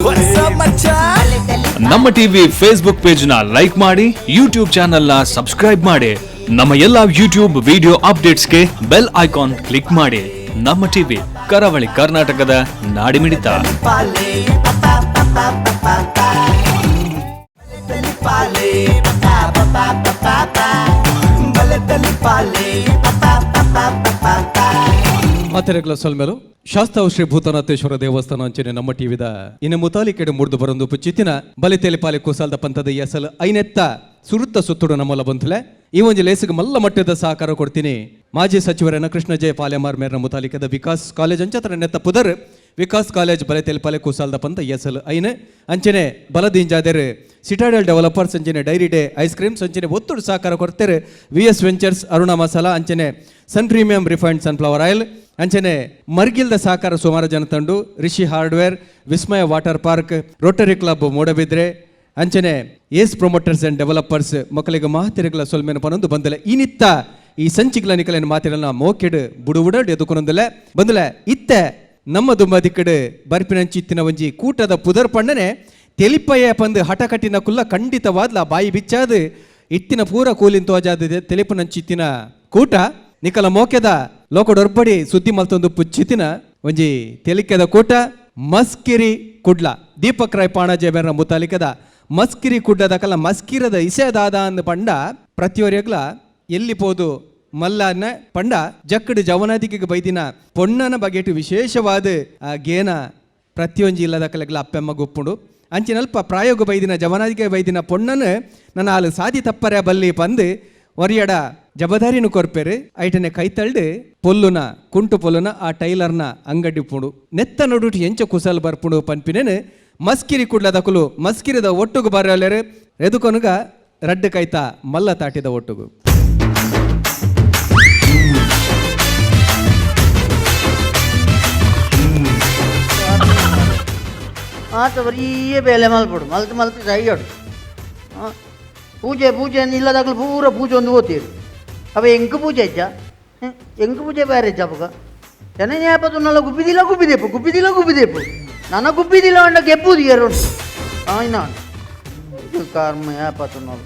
What's up, ಮಚ್ಚಾ? ನಮ್ಮ TV Facebook page ನ ಲೈಕ್ ಮಾಡಿ, ಯೂಟ್ಯೂಬ್ ಚಾನೆಲ್ ನ ಸಬ್ಸ್ಕ್ರೈಬ್ ಮಾಡಿ, ನಮ್ಮ ಎಲ್ಲಾ ಯೂಟ್ಯೂಬ್ ವಿಡಿಯೋ ಅಪ್ಡೇಟ್ಸ್ಗೆ ಬೆಲ್ ಐಕಾನ್ ಕ್ಲಿಕ್ ಮಾಡಿ. ನಮ್ಮ ಟಿವಿ, ಕರಾವಳಿ ಕರ್ನಾಟಕದ ನಾಡಿಮಿಡಿತ. ಪಾಲೆ ಪ ಪ ಪ ಪ ಪ ಪ. ಬಲೆತಲಿ ಪಾಲೆ ಪ ಪ ಪ ಪ ಪ ಪ. ಬಲೆತಲಿ ಪಾಲೆ ಪ ಪ ಪ ಪ ಪ ಪ ಪ. ಮಾತೆರೆಗ್ಲ ಸೊಲ್ಮೆಲು. ಶಾಸ್ತಾವು ಶ್ರೀ ಭೂತನಾಥೇಶ್ವರ ದೇವಸ್ಥಾನ ಅಂಚನೆ ನಮ್ಮ ಟಿವಿದ ಇನ್ನು ಮುತಾಲಿಕೆಡೆ ಮುರಿದು ಬರೊಂದು ಪುಚ್ಚಿತ್ತಿನ ಬಲಿತೇಲಿ ಪಾಲೆ ಕುಸಾಲ್ದ ಪಂಥದ ಎಸಲು ಐನೆತ್ತ ಸುರುತ್ತ ಸುತ್ತುಡು ನಮ್ಮಲ್ಲ ಬಂತುಲೆ. ಈ ಒಂಜಿ ಲೇಸಿಗೆ ಮಲ್ಲ ಮಟ್ಟದ ಸಹಕಾರ ಕೊಡ್ತೀನಿ ಮಾಜಿ ಸಚಿವರನ್ನ ಕೃಷ್ಣ ಜಯ ಪಾಲೆಮಾರ್ ಮೇರ್ನ ಮುತಾಲಿಕದ ವಿಕಾಸ್ ಕಾಲೇಜ್ ಅಂಚತ್ರ ನೆತ್ತ ಪುದರ್ ವಿಕಾಸ್ ಕಾಲೇಜ್ ಬಲೆತೇಲಿ ಪಾಲೆ ಕುಸಾಲ್ದ ಪಂಥ ಎಸಲು ಐನೆ ಅಂಚನೆ ಬಲದಿಂಜಾದೆರ್ ಸಿಟಾಡೆಲ್ ಡೆವಲಪರ್ಸ್ ಅಂಚನೆ ಡೈರಿ ಡೇ ಐಸ್ ಕ್ರೀಮ್ಸ್ ಅಂಚನೆ ಒತ್ತುಡು ಸಹಕಾರ ಕೊಡ್ತಾರೆ V S ventures, Aruna Masala ಅಂಚನೆ Sun Premium refined sunflower oil ಅಂಚನೆ ಮರ್ಗಿಲ್ದ ಸಹಕಾರ ಸುಮಾರು ಜನ ತಂಡು Rishi hardware, Vismaya water park, Rotary club Moodbidri ಅಂಚನೆ ಏಸ್ ಪ್ರೊಮೋಟರ್ಸ್ ಅಂಡ್ ಡೆವಲಪರ್ಸ್ ಮಕ್ಕಳಿಗೆ ಮಾತಿರಗಳ ಸೊಲ್ಮೆನ ಪನೊಂದು ಬಂದಲೆ. ಇನಿತ್ತ ಈ ಸಂಚಿಗಳ ನಿಕಲೇನ ಮಾತಿರಲ್ಲ ಮೋಕೆಡ್ ಬುಡುಬುಡಡ್ ಎದುಕೊನೊಂದಲೆ ಬಂದಲೆ. ಇತ್ತೆ ನಮ್ಮ ದುಂಬದಿಕ್ಕಡು ಬರ್ಪಿನಂಚಿತ್ತಿನ ಒಂಜಿ ಕೂಟದ ಪುದರ್ ಪಣ್ಣನೆ ತೆಲಿಪಯ್ಯ ಪಂದು ಹಠ ಕಟ್ಟಿನ ಕುಲ್ಲ ಖಂಡಿತವಾದ್ಲ ಬಾಯಿ ಬಿಚ್ಚಾದು ಇತ್ತಿನ ಪೂರ ಕೂಲಿನ ತೋಜಾದ ತೆಲಿಪನಂಚಿತ್ತಿನ ಕೂಟ ನಿಕಲ ಮೋಕೆದ ಲೋಕಡೊರ್ಬಡಿ ಸುದ್ದಿ ಮಲ್ತೊಂದು ಪುಚ್ಚಿತಿನ ಒಂಜಿ ತೆಲಿಕೆದ ಕೂಟ ಮಸ್ಕಿರಿ ಕುಡ್ಲ. ದೀಪಕ್ ರಾಯ್ ಪಾಣಾಜೆ ಬೇರ ಮುತಾಲಿಕದ ಮಸ್ಕಿರಿ ಕುಡ್ಲದ ಕಲ್ಲ ಮಸ್ಕಿರದ ಇಸೆದಾದ ಅಂದ್ ಪಂಡ ಪ್ರತಿಯೊರಿಯಗ್ಲ ಎಲ್ಲಿ ಪೋದು ಮಲ್ಲನ್ನ ಪಂಡ ಜಕ್ಕಡು ಜವನಾದಿಗೆ ಬೈದಿನ ಪೊಣ್ಣನ ಬಗೆಟು ವಿಶೇಷವಾದ ಆ ಗೇನ ಪ್ರತಿಯೊಂಜಿ ಇಲ್ಲದ ಕಲೆಗ್ಲ ಅಪ್ಪೆಮ್ಮ ಗೊಪ್ಪುಂಡು. ಅಂಚಿನಲ್ಪ ಪ್ರಾಯೋಗ ಬೈದಿನ ಜವನಾದಿಗೆ ಬೈದಿನ ಪೊಣ್ಣನು ನನ್ನ ಆಲು ಸಾದಿ ತಪ್ಪರೆ ಬಲ್ಲಿ ಪಂದು ಒರಿಯಡ ಜಬದಾರಿನು ಕೊರ್ಪೆರು. ಐಟನೆ ಕೈತಳ್ಡು ಪೊಲ್ಲುನ ಕುಂಟು ಪೊಲ್ಲುನ ಆ ಟೈಲರ್ನ ಅಂಗಡಿ ಪುಂಡು. ನೆತ್ತ ನಡುಟು ಎಂಚ ಕುಸಲ್ ಬರ್ಪುಂಡು ಪನ್ಪಿನೇನು ಮಸ್ಕಿರಿ ಕುಡ್ಲದಕುಲು ಮಸ್ಕಿರಿದ ಒಟ್ಟುಗು ಬರಲೇರು ಎದುಕೊನುಗ ರಡ್ಡು ಕೈತ ಮಲ್ಲ ತಾಟಿದ ಒಟ್ಟುಗು. ಆತ ಬರೀ ಬೇಲೆ ಮಲ್ಪಡು ಮಲ್ತು ಮಲ್ತು ಸೈಯಡು. ಪೂಜೆ ಪೂಜೆ ಇಲ್ಲದಾಗಲೂ ಪೂರ ಪೂಜೆ ಒಂದು ಓತೀರಿ. ಅವ ಎಂಕ್ ಪೂಜೆ ಇಜ್ಜ? ಎಂಕ್ ಪೂಜೆ ಬೇರೆ ಇಜ್ಜ ಅಪಗ ಜನ ಜ್ಞಾಪದ ಗುಬ್ಬಿದಿಲ್ಲ ಗುಬ್ಬಿದೇಪು ಗುಬ್ಬಿದಿಲ್ಲ ಗುಬ್ಬಿದೇಪು ನನ್ನ ಗುಬ್ಬಿದಿಲ್ಲ ಅಂಡ ಗೆಪ್ಪುದು ಎರಡು ಆಯ್ನ ಕರ್ಮ ಯಾಪತ್ತು.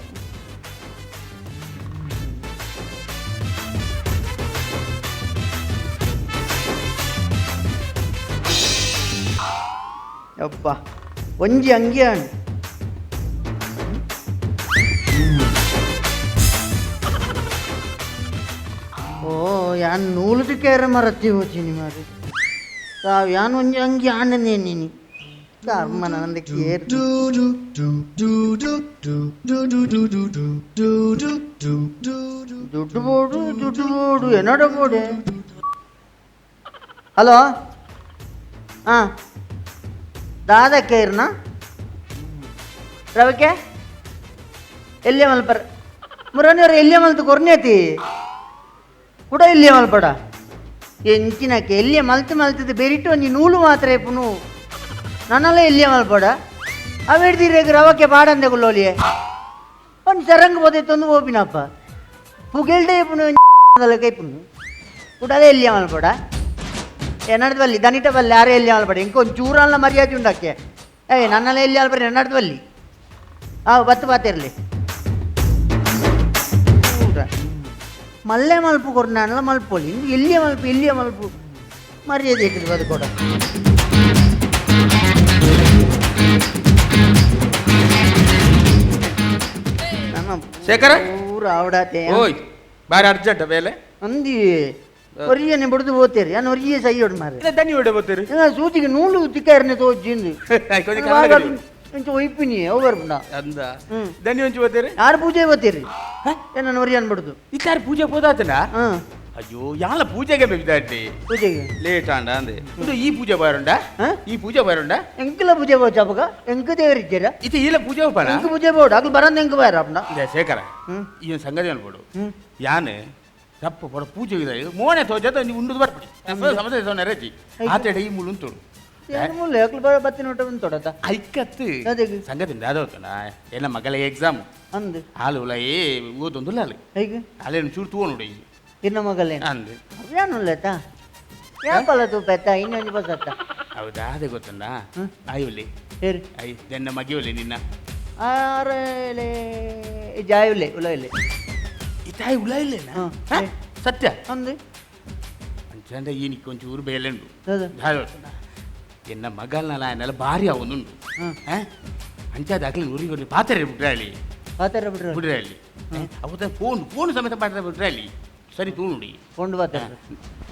ಯಪ್ಪ ಒಂಜಿ ಅಂಗಿ ಆಂಡ್. ಓ ಯಾನ್ ನೂಲುದು ಕೇರ ಮರತ್ತಿ ಹೋಚಿನಿ ಮಾರಿ ತಾವು ಯಾನ್ ಒಂಜಿ ಅಂಗಿ ಆಂಡನೇ ನೀನಿ ಕರ್ಮ ನಂದ ಕೇರ್. ದುಡ್ಡು ಬೋಡು ದುಡ್ಡು ಬೋಡು ಎನ್ನಡ ಬೋಡೆ. ಹಲೋ, ಹಾಂ ದಾದ ಕೇರ್ನ ರವಿಕೆ ಎಲ್ಲಿಯ ಮಲ್ಪರ್ ಮುರನಿಯವರು ಎಲ್ಲಿಯ ಮಲ್ತು ಕೊರ್ನೇತಿ ಕೂಡ ಎಲ್ಲಿಯ ಮಲ್ಪಡ ಎಂಚಿನಕ್ಕೆ ಎಲ್ಲಿಯ ಮಲ್ತು ಮಲ್ತದ ಬೆರಿಟು ಒಂಜಿ ನೂಲು ಮಾತ್ರ ಇಪ್ಪುನು ನನ್ನಲ್ಲ ಎಲ್ಲಿಯ ಮಲ್ಪಡ ಅವೆಡ್ದಿರೇಗ ರವಕ್ಕೆ ಪಾಡಂದೆ ಕುಲ್ಲೋಲಿಯೆ ಒಂದು ಸರಂಗ್ ಬೋದೈತೊಂದು ಓಪಿನಪ್ಪ ಪುಗೆಲ್ಡೆ ಇಪ್ಪುನು ಕೈಪುನು ಕುಡಲೇ ಎಲ್ಲಿಯ ಮಲ್ಪಡ ಎನ್ನಡ್ದು ಬಲ್ಲಿ ದನಿಟ ಬಲ್ಲಿ ಯಾರೇ ಎಲ್ಲಿ ಮಲ್ಪಡ ಇಂಕ ಒಂದು ಚೂರಲ್ಲ ಮರ್ಯಾದೆ ಉಂಡಕ್ಕೆ. ಏಯ್ ನನ್ನೆಲ್ಲ ಎಲ್ಲಿ ಅಲ್ಪಡ ಎನ್ನಡ್ದು ಬಲ್ಲಿ ಆ ಬತ್ತು ಬಾತಿರಲಿ ಊಟ ಮಲ್ಲೆ ಮಲ್ಪು ಕೊರ್ನಾನಲ್ಲ ಮಲ್ಪೊಲಿ ಇಂದು ಎಲ್ಲಿಯ ಮಲ್ಪು ಎಲ್ಲಿಯ ಮಲ್ಪು ಮರ್ಯಾದೆ ಇಟ್ಟಿದ್ದು ಬದುಕೋಡ. ನನ್ನ ಶೇಖರ? ಪೂರ ಅವಡಾತೆ. ಓಯ್ ಬಾರಿ ಅರ್ಜೆಂಟ್ ಬೇಲೆ. ಅಂದಿ ಒರಿಯನೆ ಬಡ್ದು ಹೋತೇರಿ ನಾನು ಒರಿಯೇ ಸೈಯೋಡು ಮಾರ್ರೆ. ಇಲ್ಲ ದನಿ ಹೊಡೆ ಬರ್ತೀರಿ. ಸೂಜಿಗೆ ನೂಲು ತಿಕ್ಕಾರನೆ ತೋಜಿಂದು ಒಂಚ ಒಯ್ಪಿನಿ ಅವು ಬರ್ಪುಂಡ. ಅಂದ. ಹ್ಮ್. ದನಿ ಒಂಚು ಬರ್ತೀರಿ. ಯಾರು ಪೂಜೆ ಬರ್ತೀರಿ ನನ್ನ ಒರಿಯನ್ ಬಡ್ದು. ಇತ್ತಾರು ಪೂಜೆ ಪೋದಾತನ. ಹಾಂ. ಅಯ್ಯೋ ಯಾಲ ಪೂಜೆಗೆ ಬೇಕಿದ್ದಾಟಿ. ಪೂಜೆಗೆ ಲೇಟ್ ಆಂಡ ಅಂದೆ ಇದು ಈ ಪೂಜೆ ಬಾರುಂಡ. ಹ? ಈ ಪೂಜೆ ಬಾರುಂಡ. ಎಂಕಲ ಪೂಜೆ ಬೋಚಾಪಗ ಎಂಕ ದೇವರಿದ್ದೀರ. ಇದು ಈಲ ಪೂಜೆ ಹೋಪಾನ. ಎಂಕ ಪೂಜೆ ಬೋಡು ಅಗ್ಲು ಬರಂದ ಎಂಕ ಬಾರ ಅಪ್ಪನ. ಶೇಖರ. ಹ್ಮ್. ಈ ಒಂದು ಸಂಗತಿ ಅನ್ಬೋಡು. ಹ್ಮ್. ಯಾನ್ ತಪ್ಪು ಪಡ ಪೂಜೆ ಇದೆ ಮೋನೆ ತೋಜದ ನೀವು ಉಂಡುದು ಬರ್ಪಡಿ ಸಮಸ್ಯೆ ನೆರಚಿ ಆತೇಡ ಈ ಮುಳ್ಳು ಉಂಟು. ಏನು ಮುಲ್ಲೆ ಅಗ್ಲು ಬರ ಬತ್ತಿನ ಊಟ ಒಂದು ತೊಡತ. ಐಕತ್ತು. ಅದಕ್ಕೆ? ಸಂಗತಿ ದಾದವತ್ತನ ಎಲ್ಲ ಮಗಳ ಎಕ್ಸಾಮ್. ಅಂದು. ಹಾಲು ಉಲಯಿ ಓದೊಂದುಲ್ಲ ಅಲ್ಲಿ. ಹೇಗೆ? ಅಲ್ಲೇನು ಚೂರು ತೂವ ನೋಡಿ. ಇನ್ನ ಮಗಲೇನು? ಅಂದು. ಏನುಲ್ಲತ್ತ ಯಾಕಲ್ಲ ತೂಪೆತ್ತ ಇನ್ನೊಂದು ಬಸತ್ತ. ಹೌದಾ ಅದೇ ಗೊತ್ತಂದ ಆಯುಲಿ I ಜನ್ನ ಮಗಿಯುಲಿ ನಿನ್ನ ಆರೇಲೆ ಜಾಯುಲೆ ಉಲೈಲೆ ಇತಾಯಿ ಉಲೈಲೆನಾ ಸತ್ಯ ಅಂದೆ ಅಂಚಂಡ ಈನಿಕ್ಕೆ ಒಂಚೂರು ಬೇಲೆಂಡು ಎನ್ನ ಮಗಲ್ನಲ ಆಯನಲ್ಲ ಭಾರಿ ಅವನುಂಡು ಅಂಚಾದ ಅಕ್ಲಿ ಊರಿಗೆ ಪಾತ್ರೆ ಬಿಟ್ರೆ ಪಾತ್ರೆ ಬಿಟ್ರೆ ಬಿಡ್ರೆ ಅಲ್ಲಿ ಅವತ್ತ ಫೋನ್ ಫೋನ್ ಸಮೇತ ಪಾತ್ರೆ ಬಿಟ್ರೆ ಅಲ್ಲಿ ಸರಿ ತೂನುಡಿ ಫೋನ್ ಪಾತ್ರೆ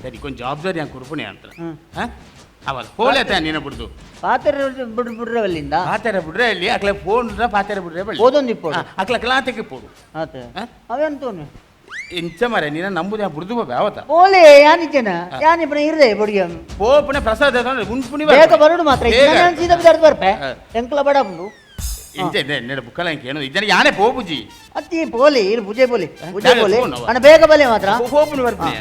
ಸರಿ ಕೊಂಚ ಜವಾಬ್ದಾರಿ ಹಂಗೆ ಕೊಡ್ಪುಣೆ ಅಂತ ಅವಲ್ಲ ಫೋನ್ ಆಯ್ತಾ ನೀನ ಬಿಡ್ದು ಪಾತ್ರೆ ಬಿಡ್ ಬಿಡ್ರೆ ಅಲ್ಲಿಂದ ಪಾತ್ರೆ ಬಿಡ್ರೆ ಅಲ್ಲಿ ಅಕ್ಲೆ ಫೋನ್ ಪಾತ್ರೆ ಬಿಡ್ರೆ ಬಳ್ಳಿ ಓದೊಂದು ಇಪ್ಪೋಡು ಅಕ್ಲ ಕ್ಲಾತೆಗೆ ಪೋಡು ಆತ ಅವೆಂತೂನು ಎಂಚ ಮಾರೆ ನೀನ ನಂಬುದು ಬುಡ್ದು ಬಾಬೆ ಅವತ್ತ ಓಲೆ ಯಾನಿಜನ ಯಾನಿಪನ ಇರದೆ ಬೊಡಿಗೆ ಪೋಪುಣೆ ಪ್ರಸಾದ ಉಂಪುಣಿ ಬೇಗ ಬರೋಡು ಮಾತ್ರ ನಾನು ಸೀದಾ ಬಿದಾರ್ದು ಬರ್ಪೆ ಎಂಕಲ ಬಡ ಉಂಡು ಎಂಚ ನೆಡ ಬುಕ್ಕಲ ಏನು ಇದನ್ನ ಯಾನೆ ಪೋಪುಜಿ ಅತ್ತಿ ಪೋಲಿ ಇರು ಪೂಜೆ ಪೋಲಿ ಪೂಜೆ ಪೋಲಿ ಅಣ್ಣ ಬೇಗ ಬಲೆ ಮಾತ್ರ ಪೋಪುಣಿ ಬರ್ಪುಣೆ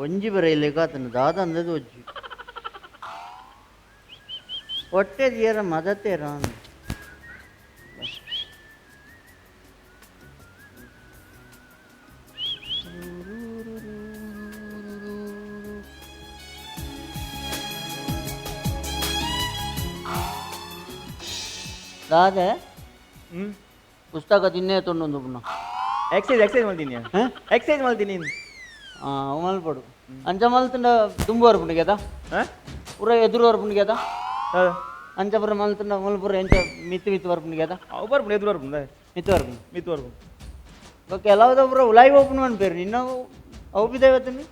ಒಂಜಿ ಬರ ಇಲ್ಲಿ ಕಾತನ ದಾದ ಅಂದದು ಒಜ್ಜಿ ಹೊಟ್ಟೆ ತೀರ ಮದತೇರ ದಾದ ಪುಸ್ತಕ ತಿನ್ನೇ ತೊಂಡೊಂದು ಪುನಃ ಎಕ್ಸೈಸ್ ಎಕ್ಸೈಸ್ ಮಲ್ತೀನಿ ಎಕ್ಸೈಸ್ ಮಲ್ತೀನಿ ಮಲ್ಪಡು ಅಂಚ ಮಲ್ತುಂಡ ದುಂಬು ಬರ್ಪುಂಡು ಗೇದ ಪೂರ ಎದುರು ಬರ್ಪುಂಡು ಗೇದ ಅಂಚ ಪೂರ ಮಲ್ತುಂಡ ಮಲ್ಪುರ ಎಂಚ ಮಿತ್ತು ಮಿತ್ತು ಬರ್ಪುಂಡು ಗೇದ ಅವು ಬರ್ಪುಂಡು ಎದುರು ಬರ್ಪುಂಡು ಮಿತ್ತು ಬರ್ಪುಂಡು ಮಿತ್ತು ಬರ್ಪುಂಡು ಕೆಲವುದ ಪೂರ ಉಲಾಯಿ ಓಪನ್ ಅನ್ಪೇರು ನಿನ್ನ ಅವು ಪಿದಾವತ್ತನಿ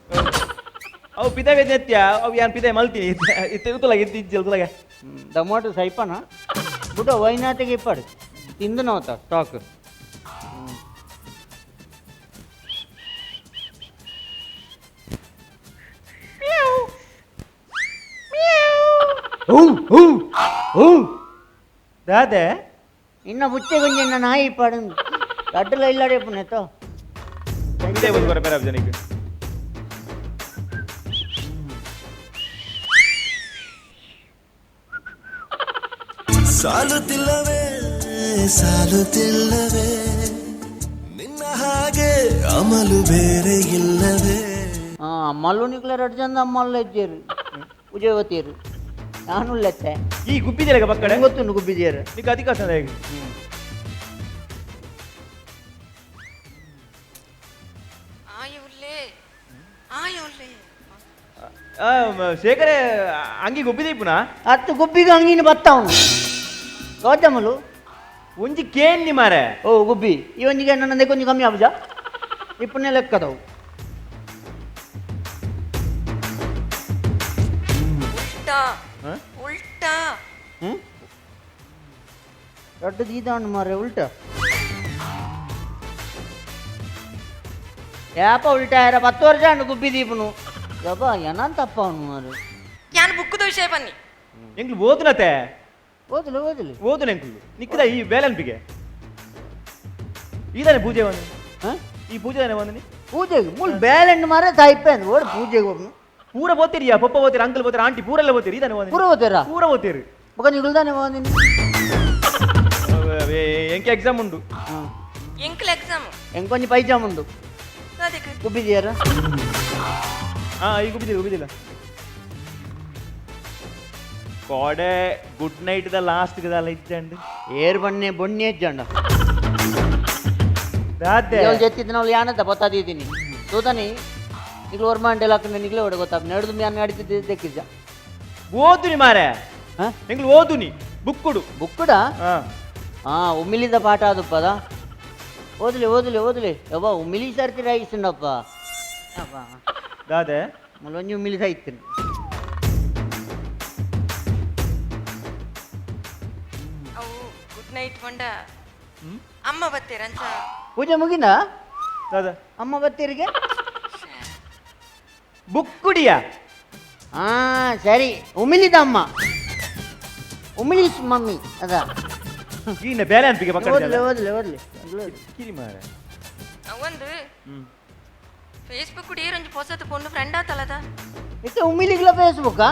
ಅವು ಪಿದಾವೆ ನೆತ್ಯ ಅವು ಯಾನ್ ಪಿದಾಯ್ ಮಲ್ತೀನಿ ಇತ್ತೆ ತುಲಾಗ ಇತ್ತು ಇಜ್ಜಲ್ ತುಲಾಗ ಟೊಮೊಟೊ ಸೈಪನ ಬುಡ ವೈನಾತೆಗೆ ಇಪ್ಪಾಡು ತಿಂದು ನೋತ ಸ್ಟಾಕ್ ದಾದೆ ಇನ್ನ ಬುಚ್ಚೆ ಗೊಂಜಿ ಇನ್ನ ನಾಯಿ ಇಪ್ಪಾಡು ಕಟ್ಟಲ ಇಲ್ಲಾಡೆ ಪುಣ್ಯತೋ ಇದೇ ಒಂದು ಬರ ಬೇರೆ ಜನಕ್ಕೆ ಸಾಲುತ್ತಿಲ್ಲವೇ ಸಾಲುತ್ತಿಲ್ಲವೇ ನಿನ್ನ ಹಾಗೆ ಅಮಲು ಬೇರೆ ಇಲ್ಲವೇ ಅಮ್ಮಲ್ಲು ನಿಕ್ಲ ಎರಡು ಜನ ಅಮ್ಮಲ್ಲ ಇದ್ದೀರು ಪೂಜೆವತಿಯರು ನಾನು ಲೆತ್ತೆ ಈ ಗುಬ್ಬಿದೆಯಲ್ಲ ಪಕ್ಕಡೆ ಗೊತ್ತುಂಟು ಗುಬ್ಬಿದ್ದೀರು ನಿಕ್ಕ ಅಧಿಕ ಹೇಗೆ ಶೇಖರೆ ಅಂಗಿ ಗುಬ್ಬಿದೆ ಪುನಃ ಅತ್ತು ಗುಬ್ಬಿಗೆ ಅಂಗಿನ ಬತ್ತ ಅವನು ಗೌತಮಲು ಒಂಜಿ ಕೇನ್ ಮಾರೆ ಓ ಗುಬ್ಬಿ ಈ ಒಂಜಿಗೆ ನನ್ನ ಕೊಂಚ ಕಮ್ಮಿ ಆಬುಜ ಇಪ್ಪನೇ ಲೆಕ್ಕದವು ಉಲ್ಟಾ ಉಲ್ಟಾ ದೊಡ್ಡ ದೀದಾಣು ಮಾರೆ ಉಲ್ಟಾ ಯಾಪ ಉಲ್ಟಾ ಯಾರ 10 ವರ್ಷ ಹಣ್ಣು ಗುಬ್ಬಿ ದೀಪನು ಯಬ್ಬ ಏನಂತ ತಪ್ಪ ಅವನು ಮಾರೆ ಯಾನ್ ಬುಕ್ಕದ ವಿಷಯ ಬನ್ನಿ ಎಂಕ್ಲು ಓದುನತೆ ಓದಲು ಓದಲು ಓದುನ ಎಂಕ್ಲು ನಿಕ್ಕದ ಈ ಬೇಲನ್ಪಿಗೆ ಈದಾನೆ ಪೂಜೆ ಬಂದು ಈ ಪೂಜೆ ತಾನೆ ಬಂದಿನಿ ಪೂಜೆಗೆ ಮೂಲ ಬೇಲೆಣ್ಣು ಮಾರೆ ತಾಯಿಪ್ಪೆ ಅಂದ್ ಓಡ್ ಪೂಜೆಗೆ ಹೋಗ್ನು ಪೂರ ಬೋತೀರಿಯಾ ಪಪ್ಪ ಬೋತೀರಿ ಅಂಕಲ್ ಬೋತೀರಿ ಆಂಟಿ ಪೂರೆಲ್ಲ ಬೋತೀರಿ ಇದಾನೆ ಬಂದಿನಿ ಪೂರ ಓದ್ತೀರಾ ಪೂರ ಬೋತೀರಿ ಬೊಕ ನಿಗುಲ್ದಾನೆ ಬಂದಿನಿ ಎಂಕೆ ಎಕ್ಸಾಮ್ ಉಂಡು ಎಂಕ್ಲ ಎಕ್ಸಾಮ್ ಎಂಕೊಂಜಿ ಪೈಜಾಮ್ ಉಂಡು ಅದಕ್ಕೆ ಗುಬ್ಬಿದೆಯಾರ ಹಾ ಈ ಗುಬ್ಬಿದಿಲ್ಲ ಗುಬ್ಬಿದಿಲ್ಲ ಕೋಡೆ good night the last ದಾಲ ಇಜ್ಜಂಡು ಏರ್ ಬಣ್ಣೆ ಬೊಣ್ಣೆ ಇಜ್ಜಂಡ ದಾದೆ ಜೆತ್ತಿದ್ದನವಳು ಯಾನದ ಗೊತ್ತಾದಿದ್ದೀನಿ ತೂತಾನಿ ನಿಗ್ಲು ಒರ್ಮಾಂಡೆಲ್ ಹಾಕೊಂಡು ನಿಗ್ಲೇ ಒಡೆ ಗೊತ್ತಾಪ ನಡೆದು ಮ್ಯಾನ್ ನಡೀತಿದ್ದೆ ದಕ್ಕಿದ್ದ ಓದುನಿ ಮಾರೆ ಎಂಗ್ಲು ಓದುನಿ ಬುಕ್ಕುಡು ಬುಕ್ಕುಡ ಹಾ ಉಮ್ಮಿಲಿದ ಪಾಠ ಅದಪ್ಪದ ಓದ್ಲಿ ಓದ್ಲಿ ಓದ್ಲಿ ಯವ್ವ ಉಮ್ಮಿಲಿ ಸರ್ತಿ ರಾಯಿಸುಂಡಪ್ಪ ದಾದೆ ಮುಲೊಂಜಿ ಉಮ್ಮಿಲಿ ಸಾಯ್ತೀನಿ ಅವು ಗುಡ್ ನೈಟ್ ಬಂಡ ಅಮ್ಮ ಬತ್ತೀರಂಚ ಪೂಜೆ ಮುಗಿನ ದಾದ ಅಮ್ಮ ಬತ್ತೀರಿಗೆ ಬುಕ್ಕುಡಿಯಾ ಹಾ ಸರಿ ಉಮಿಲಿದ ಅಮ್ಮ ಉಮಿಲಿಸ್ ಮಮ್ಮಿ ಅದ. ಈನ ಬೇಲೆ ಅನ್ಪಿಗೆ ಪಕ್ಕಡ. ಓದ್ಲೆ ಓದ್ಲೆ ಓದ್ಲೆ. ಕಿರಿ ಮಾರ. ಒಂದು ಫೇಸ್ಬುಕ್ ಏರೊಂಜಿ ಪೊಸತ್ ಪೊಣ್ಣು ಫ್ರೆಂಡ್ ಆತಲದ. ಇತ್ತೆ ಉಮಿಲಿಗ್ಲ ಫೇಸ್ಬುಕ್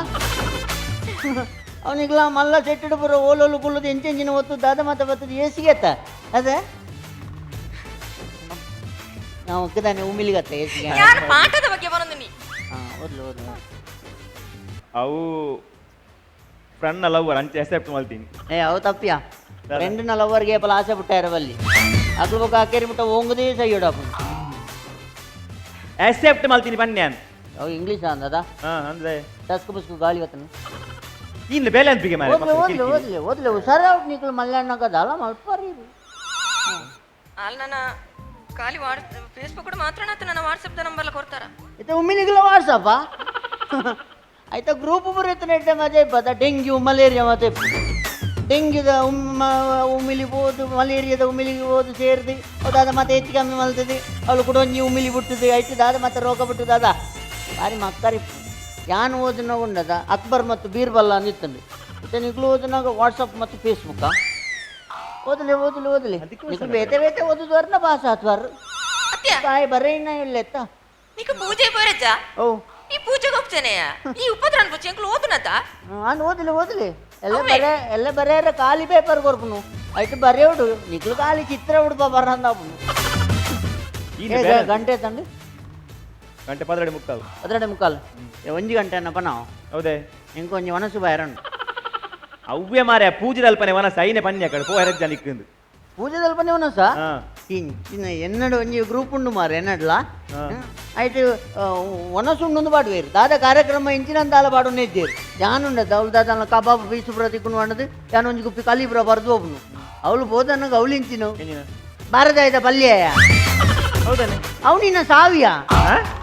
ಅವನಿಗ್ಲ ಮಲ್ಲ ಸೆಟ್ಟಿಡು ಬರೋ ಓಲೋಲು ಕುಲ್ಲುದು ಎಂಚೆಂಚಿನ ಒತ್ತು ದಾದ ಮಾತ ಬತ್ತದ ಏಸಿಗೆತ್ತ ಅದೇ ನಾವು ಒಕ್ಕದಾನೆ ಉಮಿಲಿಗತ್ತ ಏಸಿಗೆ. ಯಾರು ಪಾಠದ ಬಗ್ಗೆ ಬರೋದು ನೀ? ಹಾ ಓದ್ಲು ಓದ್ಲು. ಅವು ಫ್ರೆಂಡ್ ಲವರ್ ಅಂಚೆ ಅಕ್ಸೆಪ್ಟ್ ಮಾಡ್ತೀನಿ. ಏ ಅವು ತಪ್ಪಿಯಾ, ಫ್ರೆಂಡ್ನ ಲವರ್ಗೆ ಪಲ ಆಸೆ ಪುಟ್ಟ ಇರವಲ್ಲಿ ಅಗ್ಲು ಬೊಕ್ಕ ಆಕೇರಿ ಮುಟ್ಟ ಓಂಗುದೇ ಸೈಯೋಡಪ್ಪ. ಅಕ್ಸೆಪ್ಟ್ ಮಾಡ್ತೀನಿ ಬನ್ನಿ. ಅವು ಇಂಗ್ಲೀಷ್ ಅಂದದ. ಹಾ ಅಂದ್ರೆ ಟಸ್ಕು ಪುಸ್ಕು ಗಾಳಿ ಬತ್ತನ. ಇನ್ನು ಬೇಲೆ ಅನ್ಪಿಗೆ ಮಾರೆ. ಓದ್ಲೆ ಓದ್ಲೆ ಓದ್ಲೆ ಓದ್ಲೆ ಹುಷಾರ ನಿಕ್ಲು ಮಲ್ಯಾಣಗ ದಾಲ ಮಲ್ಪಾರಿ. ಅಲ್ಲಿ ನನ್ನ ಖಾಲಿ ಫೇಸ್ಬುಕ್ ಮಾತ್ರ ನನ್ನ ವಾಟ್ಸಪ್ ನಂಬರ್ಲ ಕೊಡ್ತಾರ. ಇತ್ತೆ ಉಮ್ಮಿನಿಗ್ಲ ವಾಟ್ಸಪ್ಪ ಆಯ್ತಾ ಗ್ರೂಪ್ ಬರುತ್ತೆ ನೆಟ್ಟೆ ಮಜಾ ಇಪ್ಪತ್ತ ಡೆಂಗ್ಯೂ ಮಲೇರಿಯಾ ಮತ್ತೆ ಡೆಂಗ್ಯೂದ ಉಮಿಲಿ ಹೋದು ಮಲೇರಿಯಾದ ಉಮಿಲಿಗೆ ಹೋದು ಸೇರಿದು ಅದಾದ ಮತ್ತೆ ಹೆಚ್ಚು ಕಮ್ಮಿ ಮಲ್ತದೆ ಅವಳು ಕೂಡ ಒಂಜಿ ಉಮಿಲಿ ಬಿಟ್ಟದೆ ಆಯ್ತು ದಾದ ಮತ್ತೆ ರೋಗ ಬಿಟ್ಟದ ಅದ ಬಾರಿ ಮಕ್ಕರಿ. ಯಾನ್ ಓದಿನ ಉಂಡದ ಅಕ್ಬರ್ ಮತ್ತು ಬೀರ್ಬಲ್ಲ ಅಂದಿತ್ತಂದು. ಇತ್ತೆ ನಿಕ್ಲು ಓದಿನಾಗ ವಾಟ್ಸಪ್ ಮತ್ತು ಫೇಸ್ಬುಕ್ಕಾ. ಓದಲಿ ಓದಲಿ ಓದಲಿ ನಿಕ್ಲು ಬೇತೆ ಬೇತೆ ಓದುದವರ್ನ ಪಾಸ್ ಆತ್ವಾರ ಬಾಯ್ ಬರೇನ ಇಲ್ಲ ಎತ್ತ. ನಿಕ್ ಪೂಜೆ ಬರಜ್ಜಾ? ಓ ಈ ಪೂಜೆಗೆ ಹೋಗ್ತೇನೆಯ ಈ ಉಪದ್ರ ಅನ್ಪುಚ್ಚಿ ಎಂಕ್ಲು ಓದುನತ. ನಾನು ಓದಲಿ ಓದಲಿ ಎಲ್ಲ ಬರೇ ಎಲ್ಲ ಬರೆಯರ ಖಾಲಿ ಪೇಪರ್ ಕೊರ್ಪುನು ಆಯ್ತು ಬರೆಯೋಡು ನಿಕ್ಲು ಖಾಲಿ ಚಿತ್ರ ಉಡುಪ ಬರಂದಾಪುನು. ಗಂಟೆ ತಂದು ಗಂಟೆ 12:45. 12:45 ಒಂಜಿ ಗಂಟೆ ಅನ್ನಪ್ಪ ನಾವು. ಹೌದೇ ಇಂಕ ಒಂಜಿ ಮನಸ್ಸು ಬಾಯರಣ್ಣು. ಅವ್ವೆ ಮಾರೆ ಪೂಜೆ ಅಲ್ಪನೆ ವನಸ ಐನೆ ಪನ್ಯ ಕಡೆ ಪೋ ಎರಡ್ ಜನ. ಪೂಜೆ ಅಲ್ಪನೆ ವನಸ ಇಂಚಿನ ಎನ್ನಡು ಒಂಜಿ ಗ್ರೂಪ್ ಉಂಡು ಮಾರೆ ಎನ್ನಡ್ಲ ಆಯ್ತು ವನಸುಂಡು ಪಾಡುವೇರು ದಾದ ಕಾರ್ಯಕ್ರಮ ಇಂಚಿನಂತಾಲ ಪಾಡುನೆ ಇದ್ದೇರು ಜಾನುಂಡ ಅವಳು ದಾದ ಕಬಾಬ್ ಪೀಸು ಪುರ ತಿಕ್ಕುನು ಅನ್ನದು ಯಾನು ಒಂಜಿ ಗುಪ್ಪಿ ಕಲಿಪುರ ಬರ್ದು ಹೋಗ್ನು ಅವಳು ಬೋದನ್ನಗ ಅವಳು ಇಂಚಿನ ಭಾರತಾಯ್ದ ಪಲ್ಯ ಹೌದಾನೆ ಅವನಿನ್ನ ಸಾವಿಯ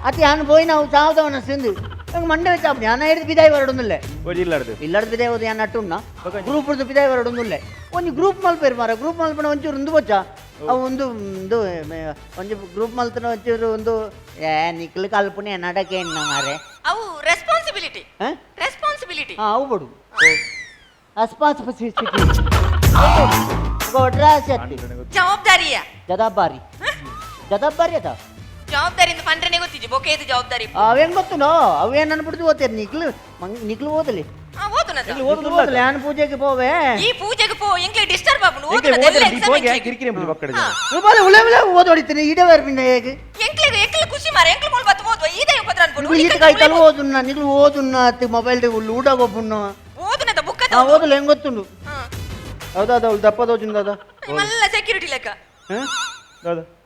ಅತಿ ಯಾನು ಪೋಯಿ ನಾವು ಸಾವದವನ ಸಿಂದು ನಂಗೆ ಮಂಡೆ വെച്ചാ ഞാൻ ಹಿಡಿದು ಬಿದಾಯಿ ಹೊರಡೊಂದಿಲ್ಲ ಇಲ್ಲಾಡ್ದು ಇಲ್ಲಾಡ್ದು ಬಿದಾಯಿ ಹೋದ ಯಾನ್ ನಟ್ಟುಣ್ಣ ಗ್ರೂಪ್ ಹಿಡಿದು ಬಿದಾಯಿ ಹೊರಡೊಂದಿಲ್ಲ ಒಂಜಿ ಗ್ರೂಪ್ ಮಲ್ಪೇರು ಮಾರ ಗ್ರೂಪ್ ಮಲ್ಪಣ ಒಂಚೂರು ಒಂದು ಬೊಚ್ಚ ಅವು ಒಂದು ಒಂದು ಒಂಜಿ ಗ್ರೂಪ್ ಮಲ್ತನ ಒಂಚೂರು ಒಂದು ಏ ನಿಕ್ಲು ಕಲ್ಪನೆ ನಡಕೆ ಎಣ್ಣ ಮಾರೆ. ಅವು ರೆಸ್ಪಾನ್ಸಿಬಿಲಿಟಿ ರೆಸ್ಪಾನ್ಸಿಬಿಲಿಟಿ. ಹಾ ಅವು ಬಡು ರೆಸ್ಪಾನ್ಸಿಬಿಲಿಟಿ ಜವಾಬ್ದಾರಿಯ ಜವಾಬ್ದಾರಿ ಜವಾಬ್ದಾರಿ ಅದ ಜವಾಬ್ದಾರಿಯಿಂದ ಪಂಡ್ರನೆ ಗೊತ್ತಿಜ್ಜಿ ಬೊಕೆದು ಜವಾಬ್ದಾರಿ. ಅವೇನ್ ಗೊತ್ತುನೋ ಅವೇನ್ ಅನ್ಬಿಡ್ದು ಓದ್ತೇನೆ ನಿಕ್ಲು ನಿಕ್ಲು ಓದಲಿ ಓದಲಿ ಯಾನ್ ಪೂಜೆಗೆ ಪೋವೆ ಈ ಪೂಜೆಗೆ ಪೋ ಎಂಕ್ಲೆ ಡಿಸ್ಟರ್ಬ್ ಆಪುಂಡು ಉಲೆ ಉಲೆ ಓದೋಡಿತೀನಿ ಇಡೇ ಬರ್ಪಿನ ಹೇಗೆ ಎಂಕ್ಲೆ ಎಂಕ್ಲೆ ಖುಷಿ ಮಾರೆ ಎಂಕ್ಲೆ ಮೂಲ ಬತ್ತು ಓದುವ ಈದೇ ಉಪದ್ರ ಅನ್ಕೊಂಡು ಈತ ಕಾಯ್ತಲ್ಲ ಓದುನ್ನ ನಿಕ್ಲು ಓದುನ್ನ ಅತ್ತಿ ಮೊಬೈಲ್ ಲೂಡಾಗ ಒಬ್ಬುನ್ನ ಓದುನದ ಬುಕ್ಕ ಓದಲು ಹೆಂಗ್ ಗೊತ್ತುಂಡು ಹೌದಾ ಅವಳು ದಪ್ಪ ದೋಜುನ್ ದಾದಾ ಮಲ್ಲ ಸೆಕ್ಯೂರಿಟಿ ಲೆಕ್ಕ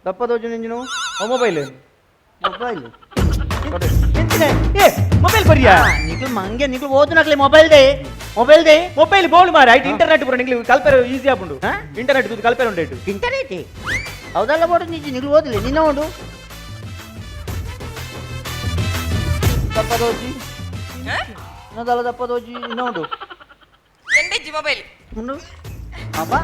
ದಪ್ಪ ದೋಜುನ್ ಇಂಜಿನು ಮೊಬೈಲ್ ಮೊಬೈಲ್ ಏ mobile ಬರಿಯಾ ನಿಕ್ಲು ಮಂಗೆ ನಿಕ್ಲು ಓದುನಕ್ಲೆ mobile they mobile they mobile ಬೋಳು ಮಾರ ಐಟ್ ಇಂಟರ್ನೆಟ್ ಪೂರ ನಿಕ್ಲು ಕಲ್ಪೆರ ಈಸಿ ಆಪುಂಡು ಇಂಟರ್ನೆಟ್ ತೂದು ಕಲ್ಪೆರ ಉಂಟು ಇಟ್ಟು ಇಂಟರ್ನೆಟ್ ಹೌದಲ್ಲ ಬೋಡು ನಿಜ ನಿಕ್ಲು ಓದಲಿ ನಿನ್ನ ಉಂಡು ದಪ್ಪ ದೋಜಿ ಇನ್ನೊಂದಲ್ಲ ದಪ್ಪ ದೋಜಿ ನಿನ್ನ ಉಂಡು ಎಂಡೆಜ್ಜಿ ಮೊಬೈಲ್ ಉಂಡು ಅಪ್ಪ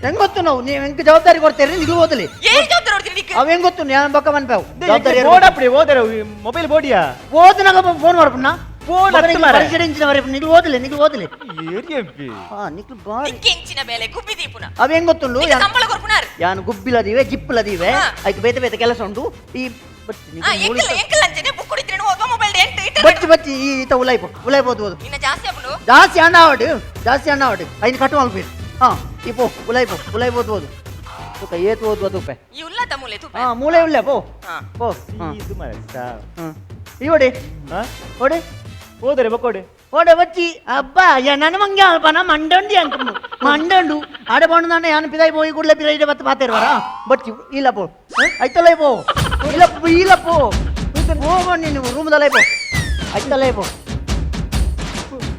ಹೆಂಗ್ ಗೊತ್ತು ನಾವು ನೀವು ಹೆಂಗ್ ಜವಾಬ್ದಾರಿ ಕೊಡ್ತೀರಿ ನಿಕ್ಲು ಓದಲಿ ಏನ್ ಜವಾಬ್ದಾರಿ ಕೊಡ್ತೀರಿ ನಿಕ್ ಅವ ಹೆಂಗ್ ಗೊತ್ತು ನಾನು ಬೊಕ್ಕ ಮನ್ಪಾವು ಜವಾಬ್ದಾರಿ ಬೋರ್ಡ್ ಓದರ ಮೊಬೈಲ್ ಬೋಡಿಯಾ ಓದನಾಗ ಫೋನ್ ಮಾಡ್ಪಣ್ಣ ಫೋನ್ ಹತ್ತು ಮಾರ್ರೆ. ಪರಿಚಯ ಇಂಚಿನ ವರೆ ನಿಕ್ಲು ಓದಲಿ ನಿಕ್ಲು ಓದಲಿ ಹಾ ನಿಕ್ಲು ಬಾರಿ ನಿಕ್ಕೆಂಚಿನ ಬೇಲೆ ಗುಬ್ಬಿ ದೀಪುನ ಅವ ಹೆಂಗ್ ಗೊತ್ತುಂಡು ನಿಕ್ ಸಂಬಳ ಕೊರ್ಪುನಾರ್ ಯಾನು ಗುಬ್ಬಿಲದಿವೆ ಜಿಪ್ಪುಲದಿವೆ ಐಕ್ ಬೇತೆ ಬೇತೆ ಕೆಲಸ ಉಂಟು ಈ ಬಚ್ಚಿ ಆ ಎಂಕಲ್ ಎಂಕಲ್ ಅಂಚನೆ ಬುಕ್ ಕುಡಿತ್ರೇನು ಓದುವ ಮೊಬೈಲ್ ಎಂಟು ಇಂಟರ್ನೆಟ್ ಬಚ್ಚಿ ಬಚ್ಚಿ ಈ ಈತ ಉಲಾಯ್ಪು ಉಲಾಯ್ಪು ಓದು ಓದು ನಿನ್ನ ಜಾಸ್ತಿ ಆಪುಂಡು ಜಾಸ್ತಿ ಅಣ್ಣ ಆವಡು ಜಾಸ್ತಿ ಅಣ್ಣ ಆವಡು ಐನು ಕಟ್ಟು ಮಲ್ಪೀರು ಹಾ ಈ ಪೋ ಉಲಾಯ್ಪು ಉಲಾಯ್ಪು ಓದು ಓದು ತುಕ ಏತು ಓದು ತುಪ್ಪೆ ಈ ಉಲ್ಲದ ಮೂಲೆ ತುಪ್ಪೆ ಹಾ ಮೂಲೆ ಉಳ್ಳೆ ಪೋ ಪೋ ಇದು ಮಾರ್ರೆ ಈ ಓಡಿ ಓಡಿ ಓದರೆ ಬಕ್ಕೋಡೆ ಓಡೆ ಬಚ್ಚಿ ಅಬ್ಬಾ ನನ್ನ ಮಂಗೆ ಅಲ್ಪನ ಮಂಡಂಡಿ ಅಂಕುನು ಮಂಡಂಡು ಆಡೆ ಬೋಂಡು ಯಾನು ಪಿದಾಯಿ ಪೋಯಿ ಕೂಡಲೇ ಪಿದಾಯಿ ಬತ್ತ ಪಾತೇರ್ವಾರ ಬಚ್ಚಿ ಇಲ್ಲ ಪೋ ಐತಲ್ಲ ಪೋ ಇಲ್ಲ ಇಲ್ಲ ಪೋ ಪೋ ನೀನು ರೂಮ್ದಲ್ಲೇ ಪೋ ಐತಲ್ಲೇ ಪೋ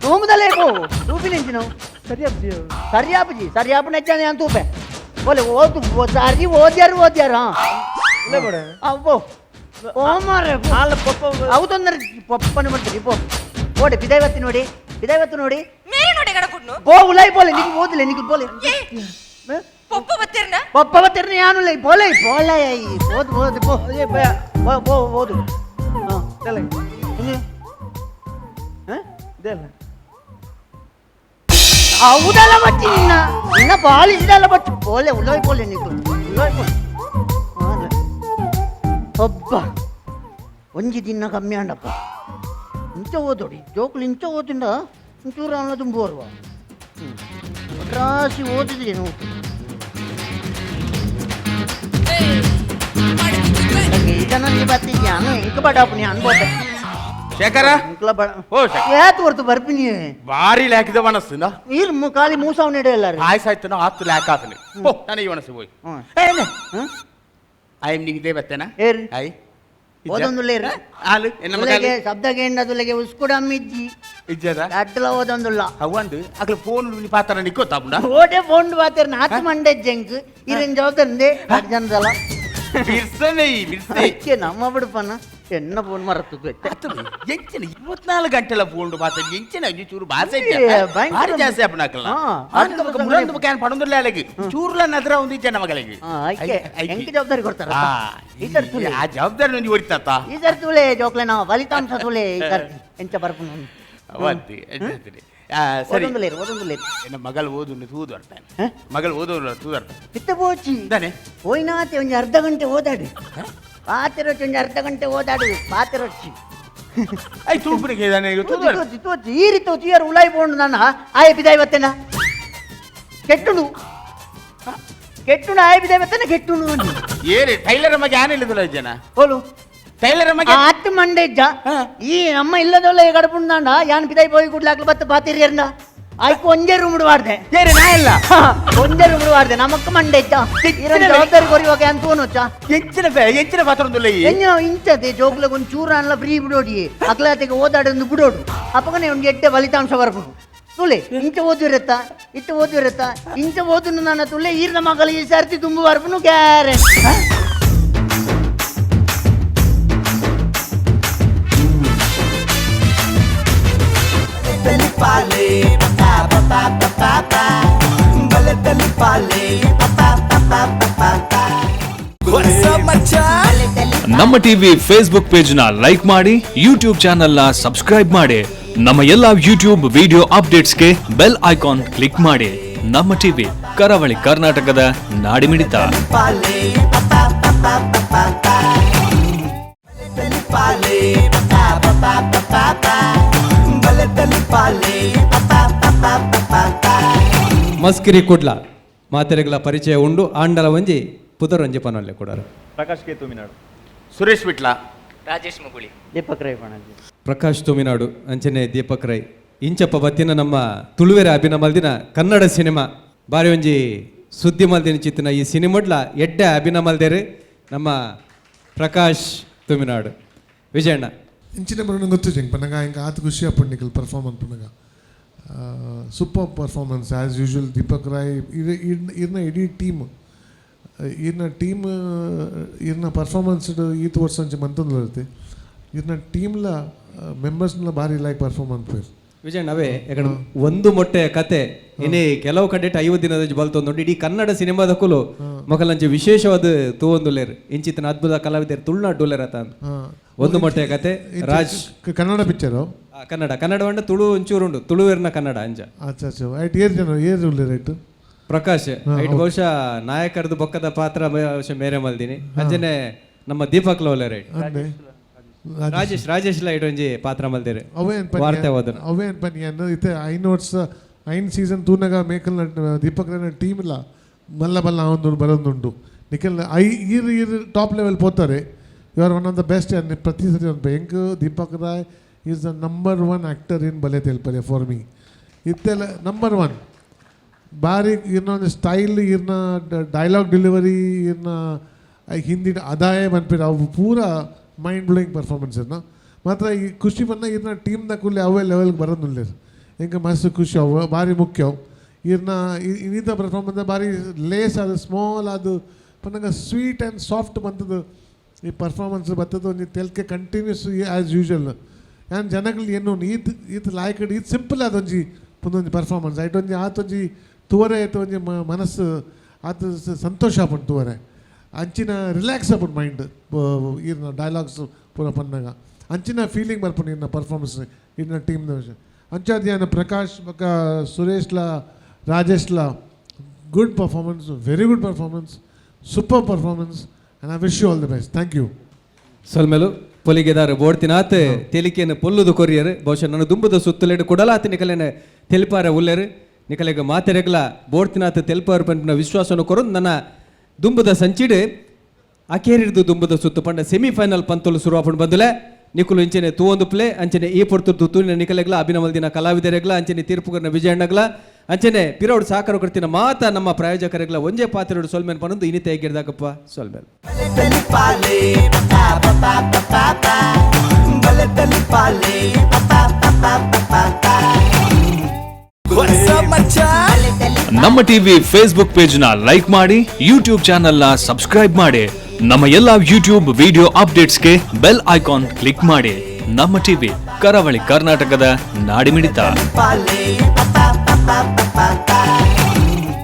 ರೂಮ್ದಲ್ಲೇ ಪೋ ರೂಪಿನ ನಾವು ಸರಿಯಾಪುಜಿ ಸರಿಯಾಪು ನೆಚ್ಚಾನೆ ಅಂತ ತೂಪೆ ಓಲೆ ಓದು ಸರಿ ಓದ್ಯಾರು ಓದ್ಯಾರ ಹಾಂ ಪೋ ಓ ಮಾರ್ರೆ ಅವು ತೊಂದರೆ ಪಪ್ಪನ ಮಾಡ್ತೀರಿ ಪೋ ಓಡೆ ಬಿದಾಯಿ ನೋಡಿ ಬಿದಾಯಿ ನೋಡಿ ಮೇರೆ ನೋಡಿ ಗಡಕುಡ್ನು ಪೋ ಉಲಾಯ್ ಪೋಲೆ ನಿಕ್ ಓದಲೆ ನಿಕ್ ಪೋಲೆ ಪೊಪ್ಪ ಬತ್ತೀರ್ನ ಪಪ್ಪ ಬತ್ತೀರ್ನ ಯಾನು ಪೋಲೆ ಪೋಲೆ ಓದು ಓದು ಪೋ ಪೋ ಪೋ ಓದು ಹಾಂ ಇದೆಲ್ಲ ಅವುದಲ್ಲ ಬಚ್ಚಿ ನಿನ್ನ ನಿನ್ನ ಪಾಲಿಸಿದಲ್ಲ ಬಚ್ಚು ಪೋಲೆ ಉಳ್ಳೋಯ್ ಪೋಲೆ ನೀಕು ಉಳ್ಳೋಯ್ ಪೋಲೆ. ಒಬ್ಬ ಒಂಜಿ ದಿನ ಕಮ್ಮಿ ಅಂಡಪ್ಪ. ಇಂಚ ಓದೋಡಿ ಜೋಕ್ಲು, ಇಂಚ ಓದಿಂಡ ಒಂಚೂರು ಅನ್ನ ತುಂಬು ಬರುವ ರಾಶಿ ಓದಿದ್ರಿ ನೀವು. ಇದನ್ನ ಬತ್ತಿದ್ಯಾನು ಎಂಕ ಬಡಾಪು ನೀ ಅನ್ಬೋತೆ. ಶೇಖರ. ಎಂಕ್ಲ ಬಡ. ಓ ಶೇಖರ. ಏತ್ ಹೊರ್ತು ಬರ್ಪಿನಿ. ಭಾರಿ ಲ್ಯಾಕಿದ ಮನಸ್ಸು. ನೀರು ಖಾಲಿ ಮೂಸಾವ್ ನೆಡೆ ಎಲ್ಲಾರು. ಆಯ್ಸ್ ಆಯ್ತು, ಆತು ಲ್ಯಾಕ್ ಆತನೆ. ಓ ನಾನು ಈ ಮನಸ್ಸು ಹೋಯ್. ಹ್ಮ್. I M ನಿಗೆ ಬತ್ತೇನಾ? ಏರ್. I. ಓದೊಂದುಲ್ಲೇರ್. ಹಾಲು ಎನ್ನ ಮಗಲು. ಶಬ್ದ ಕೇಂದ್ರದುಲೆಗೆ ಉಸ್ಕುಡ ಅಮ್ಮಿಜ್ಜಿ. ಇಜ್ಜದ. ಅಡ್ಲ ಓದೊಂದುಲ್ಲ. ಅವಂದು ಅಗ್ಲ ಫೋನ್ ಪಾತ್ರ ನಿಕ್ಕೋತಾಪುಂಡ. ಓಟೆ ಫೋನ್ ಬಾತೇರ್ ನಾತು ಮಂಡೆ ಜಂಕ್ ಇರನ್ ಜವಾಬ್ದಾರಿ ಜನದಲ್ಲ. ಬಿರ್ಸನೆ ಈ ಬಿರ್ಸೆ. ಅದಕ್ಕೆ ನಮ್ಮ ಬಿಡುಪನ ಎನ್ನ ಫೋನ್ ಮರತ್ತು. ಎಂಚಿನ 24 ಗಂಟೆಲ ಫೋನ್ ಬಾತ ಎಂಚಿನ ಅಂಜಿ ಚೂರು ಬಾಸೆ. ಏ, ಭಯಂಕರ. ಭಾರಿ ಜಾಸ್ತಿ ಅಪ್ಪನಾಕಲ್ಲ. ಹಾ, ಮುರಂದು can ಪಡೊಂದುಲ್ಲ ಅಲೆಗೆ ಚೂರ್ಲ ನದ್ರ ಒಂದು ಇಜ್ಜೆ ನಮಗಲೆಗೆ. ಐಕೆ ಎಂಕ್ ಜವಾಬ್ದಾರಿ ಕೊಡ್ತಾರ ಈ ಸರ್. ಆ ಜವಾಬ್ದಾರಿ ಒಂಜಿ ಒರಿತಾತ. ಈ ಸರ್ ತುಲೆ ಜೋಕ್ಲೆ ನಾವು ಫಲಿತಾಂಶ ತುಲೆ ಈ ಸರ್ ಎಂಚ ಬರ್ಪುನು. ಅವತ್ತಿ ಸರಿ. ಓದೊಂದುಲ್ಲೇರು, ಓದೊಂದುಲ್ಲೇರು. ಎನ್ನ ಮಗಳು ಓದು ತೂದು ಬರ್ತಾನೆ. ಹ? ಮಗಳು ಓದು ತೂದು ಬರ್ತಾನೆ. ಪಿತ್ತ ಪೋಚಿ. ಇದ್ದಾನೆ. ಹೋಯ್ನಾತೆ ಒಂಜಿ ಅರ್ಧ ಗಂಟೆ ಓದಾಡು ಪಾತಿರೊಚ್ಚಿ, ಒಂಜಿ ಅರ್ಧ ಗಂಟೆ ಓದಾಡು ಪಾತಿರೊಚ್ಚಿ. I ತೂಪುನಿಗೆ ಇದ್ದಾನೆ ಈಗ ತೂದು ಬರ್ತಾನೆ. ತೋಚಿ ತೋಚಿ ಈ ರೀತಿ ತೋಚಿ ಯಾರು ಉಲಾಯಿ ಪೋಂಡು ನನ್ನ ಆಯ ಬಿದಾಯ್ ಬತ್ತೇನ ಕೆಟ್ಟುನು ಕೆಟ್ಟುನು ಆಯ ಬಿದಾಯ್ ಬತ್ತೇನ ಕೆಟ್ಟುನು ಅಂದು. ಏರಿ ಟೈಲರ್ ಮಗೆ ಆನಿಲ್ಲದಲ್ಲ ಜನ. ಹೋಲು. ಟೈಲರ್ ಮಗೆ ಆತ್ ಮಂಡೆಜ್ಜ. ಈ ನಮ್ಮ ಇಲ್ಲದೊಲ್ಲ ಗಡಪುಂಡಾಂಡ ಯಾನ್ ಪಿದಾಯಿ ಪೋಯಿ ಕೂಡ್ಲಾಕ್ಲು ಬತ್ತ ಪಾತಿರಿಯರ್ನ ಆಯ್ಕು ಒಂಜೆ ರೂಮ್ ವಾಡ್ದೆ. ಏರಿ ನಾ ಇಲ್ಲ. ಒಂಜೆ ರೂಮ್ ವಾಡ್ದೆ ನಮಕ್ ಮಂಡೆಜ್ಜ ಇರನ್ ಜವಾಬ್ದಾರಿ ಕೊರಿವಾಗ ಅಂತ ತೋನೊಚ್ಚ. ಎಂಚಿನ ಎಂಚಿನ ಪಾತ್ರ ಉಂದುಲ್ಲ ಈ. ಎಂಜಿನ ಇಂಚತೆ ಜೋಕ್ಲಗ್ ಒಂದ್ ಚೂರ ಅನ್ಲ ಫ್ರೀ ಬಿಡೋಡಿ ಅಕ್ಲಾತೆಗೆ ಓದಾಡೊಂದು ಬಿಡೋಡು ಅಪಗನೆ ಒಂದು ಎಡ್ಡೆ ಫಲಿತಾಂಶ ಬರ್ಪುನು ತುಲೆ. ಇಂಚ ಓದಿರತ್ತ ಇತ್ತ ಓದಿರತ್ತ ಇಂಚ ಓದುನು ನನ್ನ ತುಲೆ ಈರ್ನ ಮಗಲು ಈ ಸರ್ತಿ ತುಂಬು ಬರ್ಪುನು guarantee. Pale pa pa pa pa pa pa ಬಲದಲ್ಲಿ ಪಾಲೆ ಪ ಪ ಪ ಪ ಪ. ನಮ್ಮ ಟಿವಿ ಫೇಸ್ಬುಕ್ ಪೇಜ್ ನ ಲೈಕ್ ಮಾಡಿ, ಯೂಟ್ಯೂಬ್ ಚಾನೆಲ್ ನ ಸಬ್ಸ್ಕ್ರೈಬ್ ಮಾಡಿ, ನಮ್ಮ ಎಲ್ಲಾ ಯೂಟ್ಯೂಬ್ ವಿಡಿಯೋ ಅಪ್ಡೇಟ್ಸ್ಗೆ ಬೆಲ್ ಐಕಾನ್ ಕ್ಲಿಕ್ ಮಾಡಿ. ನಮ್ಮ ಟಿವಿ, ಕರಾವಳಿ ಕರ್ನಾಟಕದ ನಾಡಿಮಿಡಿತ. ಪಾಲೆ ಪ ಪ ಪ ಪ ಪ ಪ ಬಲದಲ್ಲಿ ಪಾಲೆ ಪ ಪ ಪ ಪ ಪ ಪ ಬಲದಲ್ಲಿ ಪಾಲೆ ಪ ಪ ಪ ಪ ಪ ಪ. ಮಸ್ಕಿರಿ ಕುಡ್ಲ ಮಾತೆರೆಗಳ ಪರಿಚಯ ಉಂಡು. ಆಂಡಲ ಒಂಜಿ ಪುದರೊಂಜಿ ಪನೊಲ್ಲೆ ಕೊಡರು. ಪ್ರಕಾಶ್ ಕೆ ತುಮಿನಾಡು. ಸುರೇಶ್ ವಿಟ್ಲ. ರಾಜೇಶ್ ಮುಗುಳಿ. ದೀಪಕ್ ರೈ ಪಣಜಿ. ಪ್ರಕಾಶ್ ತುಮಿನಾಡು ಅಂಚನೆ ದೀಪಕ್ ರೈ ಇಂಚಪ್ಪ ಬತ್ತಿನ ನಮ್ಮ ತುಳುವೆರ ಅಭಿನಮಲ್ದಿನ ಕನ್ನಡ ಸಿನಿಮಾ ಬಾರಿ ಒಂಜಿ ಸುದ್ದಿ ಮಲ್ದಿನ ಚಿತ್ತಿನ ಈ ಸಿನಿಮಾಡ್ಲ ಎಡ್ಡೆ ಅಭಿನಮಲ್ದೇರು ನಮ್ಮ ಪ್ರಕಾಶ್ ತುಮಿನಾಡು. ವಿಜಯಣ್ಣ. ಇಂಚಿನ ಬರೋಣ ಗೊತ್ತು ಜಂಗ್ ಪನ್ನಗ ಹಿಂಗೆ ಆತ ಖುಷಿ ಅಪ್ಪು ನಿಖಲ್ ಪರ್ಫಾರ್ಮ್ ಅನ್ಪನಗ. Super performance as usual Deepak Rai ಇರ್ ಇರ್ನ ಇಡೀ ಟೀಮ್ ಇರ್ನ ಟೀಮ್ ಇರ್ನ ಪರ್ಫಾರ್ಮೆನ್ಸ್ ಈತ್ ವರ್ಷ ಅಂಚೆ ಮಂತಂದು ಇರುತ್ತೆ. ಇರ್ನ ಟೀಮ್ಲ ಮೆಂಬರ್ಸ್ನ ಭಾರಿ ಲೈಕ್ ಪರ್ಫಾರ್ಮ್ ಅನ್ಪೇರು. ವಿಜಯಣ್ಣ, ಅವೇ ಯಾಕಂದ್ರೆ ಒಂದು ಮೊಟ್ಟೆಯ ಕತೆ ಇನ್ನೇ ಕೆಲವು ಕಡೆ 50 ದಿನದ ಬಲ್ತೊಂದು ಇಡೀ ಕನ್ನಡ ಸಿನಿಮಾದ ಕುಲು ಮೊಕಲಂಚಿ ವಿಶೇಷವಾದ ತೂವೊಂದುಲ್ಲೇರು ಇಂಚಿತನ ಅದ್ಭುತ ಕಲಾವಿದರು ತುಳುನಾಡು ಡೋಲೆರ್ ಆತ. ಒಂದು ಮೊಟ್ಟೆಯ ಕತೆ ರಾಜ್. ಕನ್ನಡ ಪಿಕ್ಚರು? ಕನ್ನಡ, ಕನ್ನಡ వంಡ ತುಳು ಒಂಚೂರು ಉಂಡು, ತುಳುವೇರ್ನ ಕನ್ನಡ ಅಂಜ. ಅಚ್ಚಾ ಅಚ್ಚಾ, ರೈಟ್. ಏರ್ ಜನ ಏರ್ ಉಳ್ಳೆ ರೈಟ್. ಪ್ರಕಾಶ್ ಐಟ್ ಬಹುಶಃ ನಾಯಕರದು ಬೊಕ್ಕದ ಪಾತ್ರ ಬಹುಶಃ ಮೇರೆ ಮಲ್ದಿನಿ. ಅಂಜನೆ ನಮ್ಮ ದೀಪಕ್ ಲೋಲೆ ರೈಟ್. ಅಂದೆ. ರಾಜೇಶ್, ರಾಜೇಶ್ ಲೈಟ್ ಒಂಜಿ ಪಾತ್ರ ಮಲ್ದಿರಿ. ಅವೇನ್ ವಾರ್ತೆ ಓದನ. ಅವೇನ್ ಪನ್ನಿ ಅನ್ನ ಇತ್ತೆ 5 ವರ್ಷ 5 ಸೀಸನ್ ತೂನಗ ಮೇಕಲ್ ದೀಪಕ್ ರೈನ ಟೀಮ್ ಇಲ್ಲ ಮಲ್ಲ ಬಲ್ಲ ಒಂದು ಬರೋದುಂಟು. ನಿಖಲ್ I ಈರ್ ಈರ್ ಟಾಪ್ ಲೆವೆಲ್ ಪೋತಾರೆ. You are one of the best ಪ್ರತಿ ಸತಿ ಒಂದು ಎಂಕ್ Deepak Rai is the number 1 actor in Bale Telipaale for me. ಇತ್ತೆಲ್ಲ ನಂಬರ್ 1 ಬಾರಿ ಇರ್ನ ಸ್ಟೈಲ್, ಇರ್ನ ಡೈಲಾಗ್ ಡೆಲಿವರಿ, ಇರ್ನ ಹಿಂದಿನ ಅದಾಯ ಮನ್ಪಿರ ಅವು ಪೂರ ಮೈಂಡ್ ಬ್ಲೋಯಿಂಗ್ ಪರ್ಫಾರ್ಮೆನ್ಸ್ ಇರ್ನ. ಮಾತ್ರ ಈ ಖುಷಿ ಬನ್ನ ಇರ್ನ ಟೀಮ್ನ ಕೂಡಲೇ ಅವೇ ಲೆವೆಲ್ಗೆ ಬರೋದಿಲ್ಲ. ಹಿಂಗೆ ಮಸ್ತ್ ಖುಷಿ ಅವು ಭಾರಿ ಮುಖ್ಯ. ಇರ್ನ ಇನ್ನಿತ ಪರ್ಫಾರ್ಮೆನ್ಸ್ ಭಾರಿ ಲೇಸ್ ಅದು ಸ್ಮಾಲ್ ಅದು ಪನ್ನಗ ಸ್ವೀಟ್ ಆ್ಯಂಡ್ ಸಾಫ್ಟ್ ಬಂತದ್ದು ಈ ಪರ್ಫಾರ್ಮೆನ್ಸ್ ಬರ್ತದೆ. ಒಂಜಿ ತೆಲ್ಕೆ ಕಂಟಿನ್ಯೂಸ್ ಆ್ಯಸ್ ಯೂಶುವಲ್ ಆ್ಯಂಡ್ ಜನಗಳು ಏನು ಈತ್ ಈತ್ ಲಾಯ್ಕ್ ಈತ್ ಸಿಂಪಲ್ ಅದೊಂಜಿ ಪುನೊಂಜಿ ಪರ್ಫಾರ್ಮೆನ್ಸ್ ಐಟ್ ಒಂಜಿ ಆತೊಂಜಿ ತುವರೆ ಆಯ್ತು ಒಂಜಿ ಮನಸ್ಸು ಆತ ಸಂತೋಷ ಆಪುಂಡು ತುವರೆ ಅಂಚಿನ ರಿಲ್ಯಾಕ್ಸ್ ಆಪುಂಡು ಮೈಂಡ್ ಈರ್ನ ಡೈಲಾಗ್ಸ್ ಪೂರ ಪನ್ನಾಗ ಅಂಚಿನ ಫೀಲಿಂಗ್ ಬರ್ಪುಂಡು ಇರ್ನ ಪರ್ಫಾರ್ಮೆನ್ಸ್ ಇರ್ನ ಟೀಮ್ದ. ಅಂಚಾದ್ ಪ್ರಕಾಶ್ ಬೊಕ್ಕ ಸುರೇಶ್ಲ, ರಾಜೇಶ್ಲ good performance, very good performance, super performance, and I wish you all the best. Thank you. ಸೊಲ್ಮೆಲು ಪೊಲಿಗೆದಾರ ಬೋಡ್ತಿನಾತ್ ತೆಲಿಕೆಯನ್ನು ಪೊಲ್ಲುದು ಕೊರಿಯರ್. ಬಹುಶಃ ನನ್ನ ದುಂಬುದ ಸುತ್ತಲೇಡು ಕೊಡಲಾತ ನಿಕಲೆನ ತೆಲಿಪಾರ ಉಲ್ಲೆರ್. ನಿಕಲೆಗ ಮಾತೆರೆಗ್ಲ ಬೋಡ್ತಿನಾತ್ ತೆಲ್ಪಾರ ಪನ್ಪಿನ ವಿಶ್ವಾಸವನ್ನು ಕೊರೊಂದು ನನ್ನ ದುಂಬುದ ಸಂಚಿಡ್ ಅಕೇರಿರ್ದು ದುಂಬುದ ಸುತ್ತು ಪಂಡ ಸೆಮಿಫೈನಲ್ ಪಂತೊಲು ಶುರು ಆಪುಂಡು ಬಂದುಲೆ. ನಿಕುಲು ಇಂಚನೆ ತೂವೊಂದು ಪ್ಲೇ. ಅಂಚನೆ ಈ ಪೊರ್ತುರ್ದು ತೂನಿನ ನಿಕಲೆಗ್ಲ, ಅಭಿನವಲ್ದಿನ ಕಲಾವಿದರೆಗ್ಲ, ಅಂಚನೆ ತೀರ್ಪುಗರ್ನ ವಿಜಯಣ್ಣಗ್ಲ, ಅಂಚನೆ ಪಿರೌಡ್ ಸಾಕರ ಕೊರ್ತಿನ ಮಾತ ನಮ್ಮ ಪ್ರಾಯೋಜಕರೆಗ್ಲ ಒಂಜೇ ಪಾತ್ರೆಡು ಸೊಲ್ಮೆನ್ ಪನೊಂದು ಇನಿತ ಹೇಗಿರ್ದಾಕಪ್ಪ ಸೊಲ್ಮೆಲ್. ಬಲೆತಲಿಪಾಲೆ ಪಾ ಪಾ ಪಾ ಪಾ ಪಾ, ಬಲೆತಲಿಪಾಲೆ ಪಾ ಪಾ ಪಾ ಪಾ ಪಾ. ನಮ್ಮ ಟಿವಿ ಫೇಸ್ಬುಕ್ ಪೇಜ್ ನ ಲೈಕ್ ಮಾಡಿ, ಯೂಟ್ಯೂಬ್ ಚಾನೆಲ್ ನ ಸಬ್ಸ್ಕ್ರೈಬ್ ಮಾಡಿ. ನಮ್ಮ ಎಲ್ಲಾ ಯೂಟ್ಯೂಬ್ ವಿಡಿಯೋ ಅಪ್ಡೇಟ್ಸ್ಗೆ ಬೆಲ್ ಐಕಾನ್ ಕ್ಲಿಕ್ ಮಾಡಿ. ನಮ್ಮ ಟಿವಿ, ಕರಾವಳಿ ಕರ್ನಾಟಕದ ನಾಡಿಮಿಡಿತ. ಪಾಲೆ ಪಾ ಪಾ ಪಾ.